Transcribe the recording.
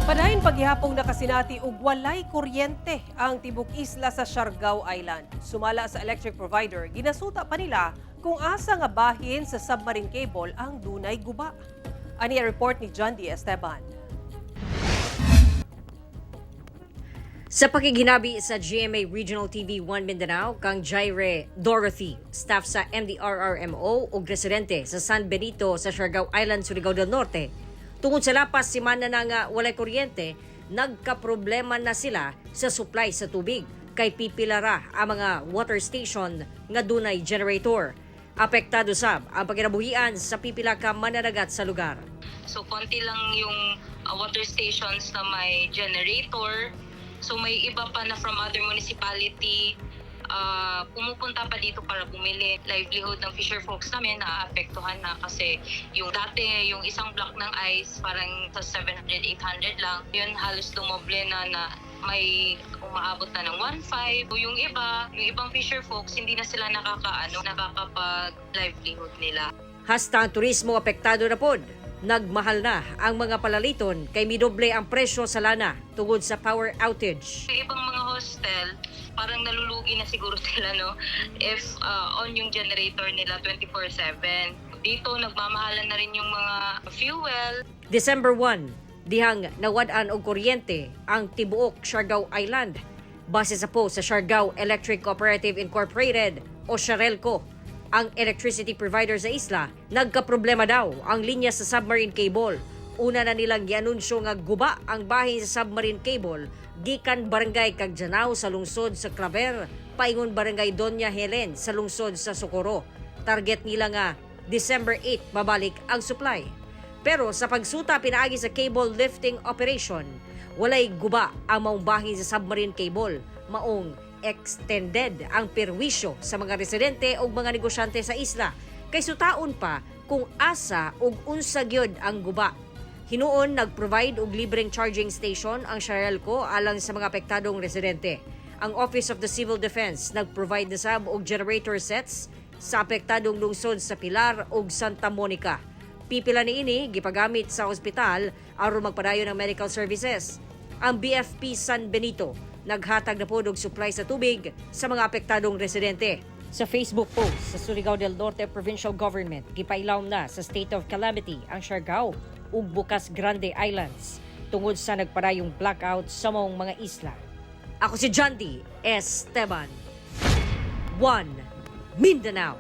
Padayon paghihapong nakasinati og walay kuryente ang tibok isla sa Siargao Island. Sumala sa electric provider, ginasuta pa nila kung asa nga bahin sa submarine cable ang dunay guba. Ani ang report ni John D. Esteban. Sa pakighinabi sa GMA Regional TV 1 Mindanao, kang Jaire Dorothy, staff sa MDRRMO ug residente sa San Benito sa Siargao Island, Surigao del Norte. Tungod sa lapas semana na nga walay kuryente, nagkaproblema na sila sa supply sa tubig kay pipilara ang mga water station nga dunay generator. Apektado sab ang pagkinabuhian sa pipila ka mananagat sa lugar. So, konti lang yung water stations na may generator. So, may iba pa na from other municipality pumupunta pa dito para bumili. Livelihood ng fisher folks namin naapektuhan na kasi yung dati, yung isang block ng ice parang sa 700, 800 lang. Yun, halos lumoble na na may umaabot na ng 1.5. Yung iba, yung ibang fisher folks, hindi na sila nakakaano, nakakapag livelihood nila. Hasta ang turismo apektado na pod. Nagmahal na ang mga palaliton kay midoble ang presyo sa lana tungod sa power outage. Yung ibang mga hostel, parang nalulugi na siguro sila, no? If on yung generator nila 24/7. Dito, nagmamahalan na rin yung mga fuel. December 1, dihang nawad-an og kuryente ang tibuok Siargao Island. Base sa post sa Siargao Electric Cooperative Incorporated o Siarelco, ang electricity provider sa isla, nagkaproblema daw ang linya sa submarine cable. Una na nilang gianunsyo nga guba ang bahin sa submarine cable gikan Barangay Cagdianao sa lungsod sa Claver, paingon Barangay Doña Helen sa lungsod sa Socorro. Target nila nga December 8 mabalik ang supply. Pero sa pagsuta pinaagi sa cable lifting operation, walay guba ang maong bahin sa submarine cable, maong extended ang perwisyo sa mga residente o mga negosyante sa isla kay sutaon pa kung asa ug unsa gyud ang guba. Hinuon nag-provide og libreng charging station ang Siarelco alang sa mga apektadong residente. Ang Office of the Civil Defense nag-provide na sab og generator sets sa apektadong lungsod sa Pilar ug Santa Monica. Pipila niini gipagamit sa ospital aron magpadayon ng medical services. Ang BFP San Benito naghatag na pod og supply sa tubig sa mga apektadong residente. Sa Facebook post sa Surigao del Norte Provincial Government, gipailawom na sa state of calamity ang Siargao ug Bucas Grande Islands tungod sa nagpadayong blackout sa maong mga isla. Ako si John D. Esteban. 1 Mindanao.